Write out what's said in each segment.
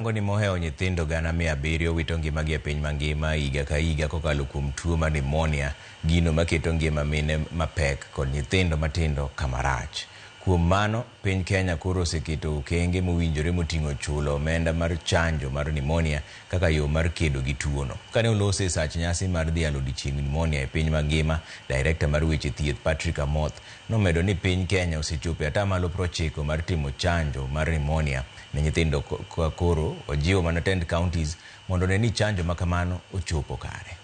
Ni mohewo nyithindo 700,000 wito ngimagi e piny mangima higa ka higa kokalo kuom tuo mar pneumonia, gino maketo ngima mine mapek kod nyithindo matindo kamarach. Kuom mano, piny Kenya koro oseketo okenge mowinjore moting'o chulo omenda mar chanjo mar pneumonia kaka yo mar kedo gi tuono. Kane oloso e sach nyasi mar dhialo odiochieng pneumonia e piny mangima, Director mar weche thieth Patrick Amoth nomedo ni piny Kenya osechopo e 90% mar timo chanjo mar pneumonia ne nyithindo ka koro ojiwo mana tend counties mondo one ni chanjo ma kamano ochopo kare.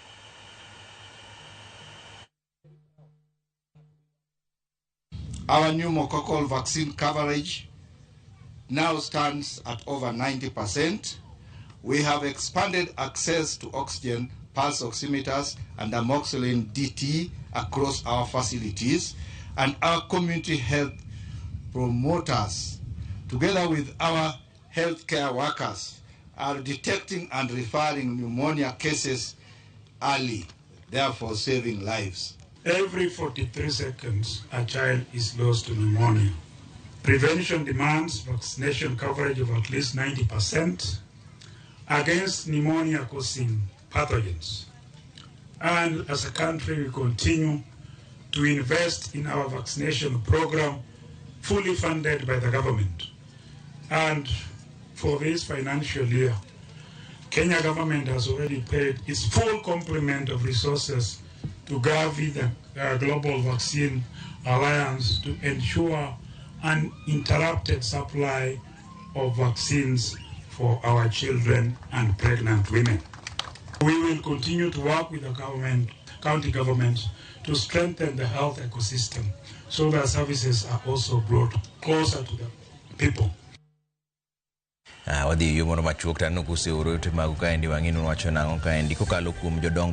Our pneumococcal vaccine coverage now stands at over 90%. We have expanded access to oxygen, pulse oximeters, and amoxicillin DT across our facilities, and our community health promoters, together with our healthcare workers, are detecting and referring pneumonia cases early, therefore saving lives. Every 43 seconds, a child is lost to pneumonia. Prevention demands vaccination coverage of at least 90% against pneumonia-causing pathogens. And as a country, we continue to invest in our vaccination program, fully funded by the government. And for this financial year, Kenya government has already paid its full complement of resources to Gavi, the Global Vaccine Alliance, to ensure uninterrupted supply of vaccines for our children and pregnant women. We will continue to work with the government, county governments, to strengthen the health ecosystem so that services are also brought closer to the people. Wadhi e yo moro machuok to aneno kuseoro ote magu kaendi wang'e ni wacho nang'o kaendi kokalo kuom jodongo.